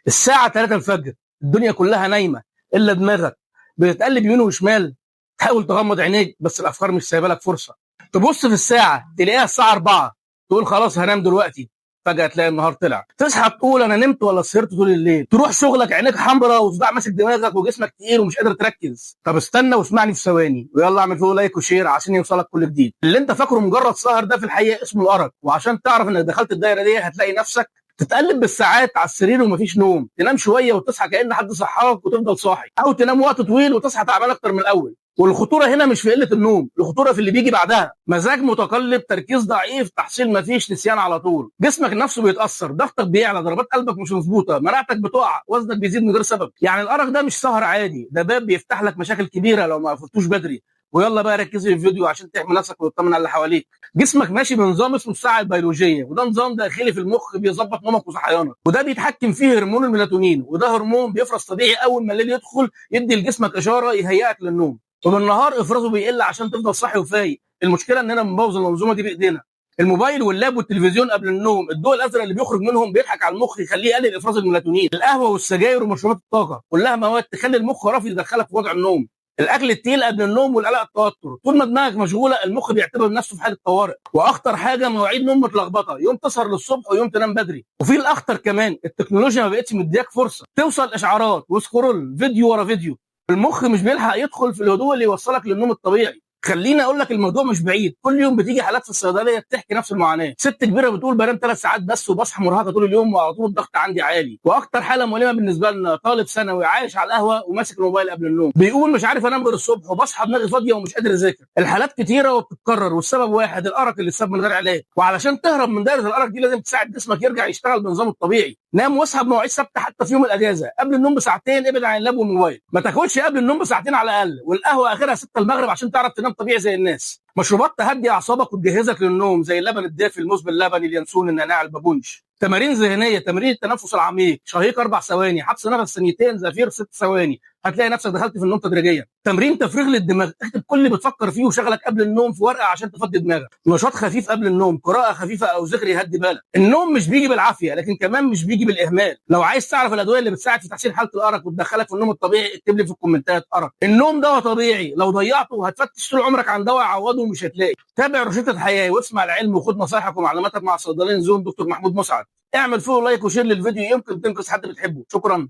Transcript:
الساعة 3 الفجر، الدنيا كلها نايمة الا دماغك بتتقلب يمين وشمال، تحاول تغمض عينيك بس الافكار مش سايبه لك فرصة. تبص في الساعة تلاقيها الساعة 4، تقول خلاص هنام دلوقتي، فجأة تلاقي النهار طلع. تصحى تقول انا نمت ولا سهرت طول الليل. تروح شغلك عينيك حمراء وصداع ماسك دماغك وجسمك تقيل ومش قادر تركز. طب استنى واسمعني في ثواني، ويلا اعمل follow like و share عشان يوصلك كل جديد. اللي انت فاكره مجرد سهر ده في الحقيقة اسمه الارق، وعشان تعرف انك دخلت الدايرة دي هتلاقي نفسك تتقلب بالساعات على السرير ومفيش نوم، تنام شوية وتصحى كأن حد صحاك وتفضل صاحي، او تنام وقت طويل وتصحى تعبان اكتر من الاول. والخطوره هنا مش في قلة النوم، الخطورة في اللي بيجي بعدها: مزاج متقلب، تركيز ضعيف، تحصيل مفيش، نسيان على طول، جسمك نفسه بيتاثر، ضغطك بيعلى، ضربات قلبك مش مظبوطة، مناعتك بتقع، وزنك بيزيد من غير سبب. يعني الارق ده مش سهر عادي، ده باب بيفتح لك مشاكل كبيرة لو ما قفلتوش بدري. ويلا بقى ركزي في الفيديو عشان تحمي نفسك وتطمن على اللي حواليك. جسمك ماشي بنظام اسمه الساعة البيولوجية، وده نظام داخلي في المخ بيظبط نومك وصحيانك، وده بيتحكم فيه هرمون الميلاتونين، وده هرمون بيفرز طبيعي اول ما الليل يدخل، يدي لجسمك اشارة يهيئك للنوم، وبالنهار افرازه بيقل عشان تفضل صاحي وفايق. المشكلة اننا بنبوظ المنظومة دي بايدينا. الموبايل واللاب والتلفزيون قبل النوم، الضوء الازرق اللي بيخرج منهم بيضحك على المخ يخليه يقلل افراز الميلاتونين. القهوة والسجاير ومشروبات الطاقة كلها مواد تخلي المخ رافض يدخلك في وضع النوم. الاكل التقيل قبل النوم والقلق التوتر، طول ما دماغك مشغولة المخ بيعتبر نفسه في حاله طوارئ. واخطر حاجة مواعيد نوم متلخبطه، يوم تسهر للصبح ويوم تنام بدري. وفي الاخطر كمان التكنولوجيا ما بقتش مدياك فرصة، توصل اشعارات و scroll فيديو ورا فيديو، المخ مش بيلحق يدخل في الهدوء اللي يوصلك للنوم الطبيعي. خليني اقول لك الموضوع مش بعيد، كل يوم بتيجي حالات في الصيدلية بتحكي نفس المعاناة. ست كبيرة بتقول بنام 3 ساعات بس وبصحى مرهقة طول اليوم وعلى طول الضغط عندي عالي. واكتر حاله مؤلمة بالنسبة لنا طالب ثانوي عايش على القهوة وماسك الموبايل قبل النوم، بيقول مش عارف انام غير الصبح وبصحى دماغي فاضية ومش قادر اذاكر. الحالات كتيرة وبتتكرر، والسبب واحد: الارق اللي اتساب من غير علاج. وعلشان تهرب من دايرة الارق دي لازم تساعد جسمك يرجع يشتغل بنظامه الطبيعي. نام واصحى بمواعيد ثابتة حتى في يوم الاجازة، قبل النوم بساعتين ابعد عن اللاب والموبايل، ما تاكلش قبل النوم بساعتين على الاقل، والقهوة اخرها 6 المغرب عشان تعرف تنام طبيعي زي الناس. مشروبات تهدي اعصابك وتجهزك للنوم زي اللبن الدافي، الموز باللبن، اليانسون، النعناع، البابونج. تمارين ذهنية، تمرين التنفس العميق، شهيق 4 ثواني، حبس نفس 2 ثواني، زفير 6 ثواني، هتلاقي نفسك دخلت في النوم تدريجيا. تمرين تفريغ للدماغ، اكتب كل اللي بتفكر فيه وشغلك قبل النوم في ورقة عشان تفضي دماغك. نشاط خفيف قبل النوم، قراءة خفيفة او ذكر يهدي بالك. النوم مش بيجي بالعافية، لكن كمان مش بيجي بالاهمال. لو عايز تعرف الادوية اللي بتساعد في تحسين حاله الارق وتدخلك في النوم الطبيعي اكتب لي في الكومنتات ارق. النوم دواء طبيعي، لو ضيعته هتفتش طول عمرك عن دواء يعوضه ومش هتلاقي. تابع روشتة حياة واسمع العلم وخد نصايحك ومعلوماتك مع صيدلين زون دكتور محمود مسعد. اعمل follow like و share للفيديو، يمكن تنقذ حد بتحبه. شكرا.